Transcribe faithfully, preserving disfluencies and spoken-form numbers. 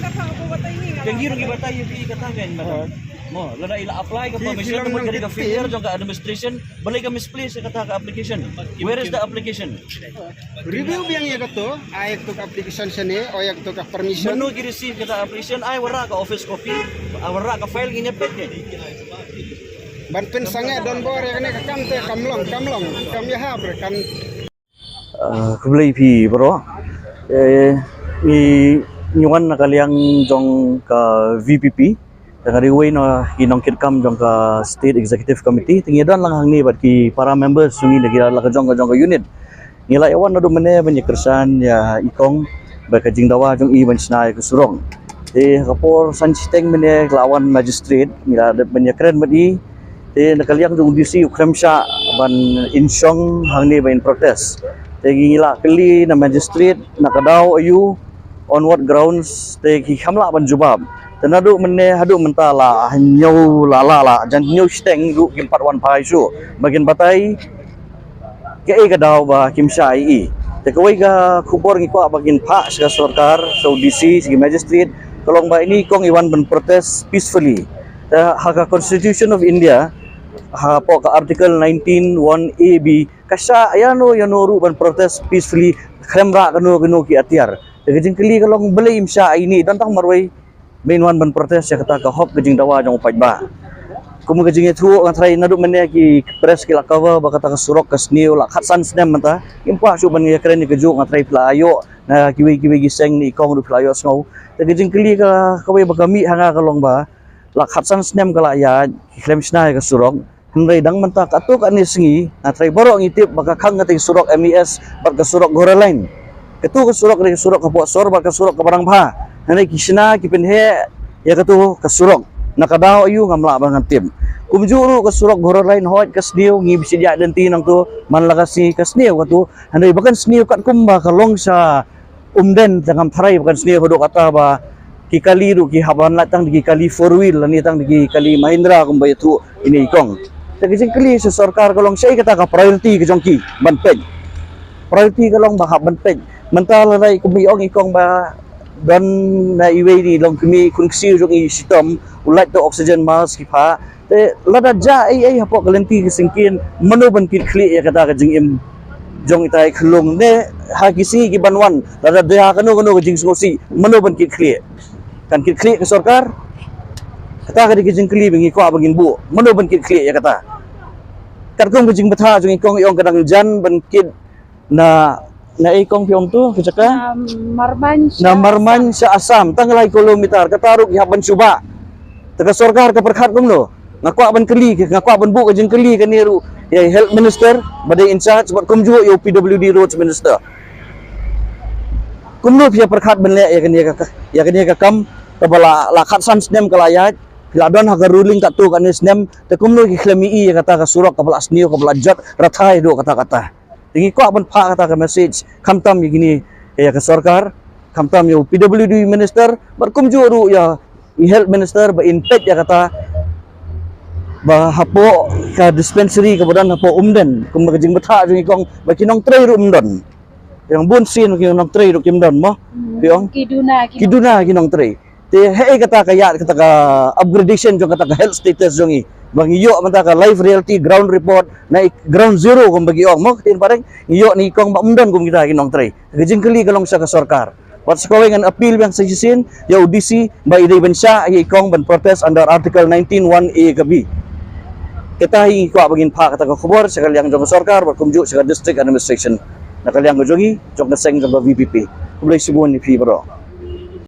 Ka ngi ruh ngi batai ïa phi kata kan, madam. Mo, lada i la apply ka permission, ka dei ka failure jong ka administration, balei ka misplace kata ka application? Where is the application? Review biang ïa kato, ai kato ka application shane, o ïa kato ka permission. Mano ki receive kata application, ai wanrah ka office copy, ai wanrah ka file, ngin ïa peit ne. Ban pynsangeh don bor ïa kane ka kam te kam long, kam long, kam ïahap re kan. Ah, khublei phi baroh. Eh, ngi, ngi wan na ka liang jong ka V P P. Te nga dei uwei na ki nongkitkam jong ka State Executive Committee. Te ngi don lang hangne bad ki para members jong ngi na ki la ka jong ka jong ka unit. Ngi la ïa wan naduh mynne ban ïa kyrshan ïa i kong ba ka jingdawa jong i ban shna ïa ka surok. Te ha ka por san shiteng mynne la wan magistrate, ngi la dep ban ïa kren bad i. Te na ka liang jong u D C u khlem shah ban in shong hangne ban in protest. Te ngi la kylli na magistrate na ka daw aïu, on what grounds, te ki khlem lah ban jubab. Te naduh mynne haduh mynta la hynñiew la la la jan hynñiew shiteng ruh kim pat wan phai shuh ba kin batai kaei ka daw ba kim shah ïa i. Te kawei ka khubor ngi kwah ba kin phah sha ka sorkar, sha u D C, sha ki magistrate, ka long ba ine i kong i wan ban protest peacefully. Te ha ka Constitution of India, hapoh ka Article nineteen one A B, ka shah ïano ïano ruh ban protest peacefully, khlem rah kano kano ki atiar. Te ka jingkylli ka long balei im shah ïa ine i, don tang marwei ba in wan ban protest ïa kata ka hok ka jingdawa jong u paidbah. Kum ka jingïathuh nga tharai naduh mynne ki press ki la cover ba kata ka surok ka sniew la khatsan snem mynta. Ngim kwah shuh ban ïa kren ïa kajuh, nga tharai phi la ïoh na kiwei kiwei ki seng, ine i kong ruh phi la ïohsngew. Te ka jingkylli ka kawei ba ka mih ha nga ka long ba la khatsan snem ka la ïaid, ki khlem shna ïa ka surok. Hynrei dang mynta katto katne sngi, nga tharai baroh ngi tip ba ka khang kata ka surok M E S bad ka surok Gora Line. Kato ka surok dei ka surok hapoh sor bad ka surok kaba rangbha. Hynrei ki shna ki pynheh ïa kato ka surok. Na ka daw aïu ngam lah ban ngan tip. Kumjuh ruh ka surok Gora Line, hooid ka sniew, ngi bishit ïaid lynti nangto man la ka sngi, ka sniew kato. Hynrei ba kan sniew katkum ba ka long sha Umden, te ngam tharai ba kan sniew haduh katta ba ki kali ruh ki hap ban lait tang da ki kali four wheel lane tang da ki kali Mahindra kumba ïathuh ine i kong. Te ka jingkylli sha sorkar ka long shaei kata ka priority ka jong ki ban peit. Priority ka long ba hap ban peit. Mynta lada i kum i ong i kong ba don na iwei i longkmie khun ksiew jong i shitom, u lait da oxygen mask ki phah. Te lada jia ei ei hapoh ka lynti ka syngkien, mano ban kitkhlieh ïa kata ka jingim jong ita i khyllung ne ha ki sngi ki ban wan, lada jia kano kano ka jingsngewsih, mano ban kitkhlieh? Kan kitkhlieh ka sorkar? Kata ka dei ka jingkylli ba ngi kwah ba ngin buh, mano ban kitkhlieh ïa kata? Katkum ka jingbthah jong i kong i ong ka dang jan ban kit na, na ei kong phi ong to ka jaka? Na Marmain, na Marmain sha Assam, tang lai kilometer, kata ruh ki hap ban shu bah. Te ka sorkar ka pyrkhat kumno? Nga kwah ban kylli, nga kwah ban buh ka jingkylli kane ruh ïa i health minister ba dei in charge bad kumjuh ïa u P W D roads minister. Kumno phi ïa pyrkhat ban leh ïa kane ka, ïa kane ka kam kaba la, la khatsan snem ka la ïaid, phi la don ha ka ruling katto katne snem, te kumno ki khlem ïohi ïa kata ka surok kaba la sniew kaba la jot rathai haduh katta katta? Te ngi kwah ban phah kata ka message khamtam ïa kine, ïa ka sorkar, khamtam ïa u P W D minister bad kumjuh ruh ïa i health minister ba in peit ïa kata ba hapoh ka dispensary kaba don hapoh Umden, kumba ka jingbthah jong i kong ba ki nongtrei ruh ym don. Ïa bun sien ki nongtrei ruh kim don mo. Ki ong ki duna ki nongtrei. Te hei kata ka ïa kata ka upgradation jong kata ka health status jong i. Ba ngi ïoh mynta ka live reality ground report na i ground zero kumba ki ong mo, ktien pareng ngi ïoh na i kong ba ym don kum kita ki nongtrei. Ka jingkylli ka long sha ka sorkar. Wat sa kawei ngan appeal biang sa shisien ïa u D C ba i dei ban shah ïa i kong ban protest under Article nineteen one A ka B. Kata hi ngi kwah ba ngin phah kata ka khubor sha ka liang jong ka sorkar bad kumjuh sha ka district administration na ka liang ka jong ngi, jong ka seng jong ka V P P. Khublei shibun ïa phi baroh.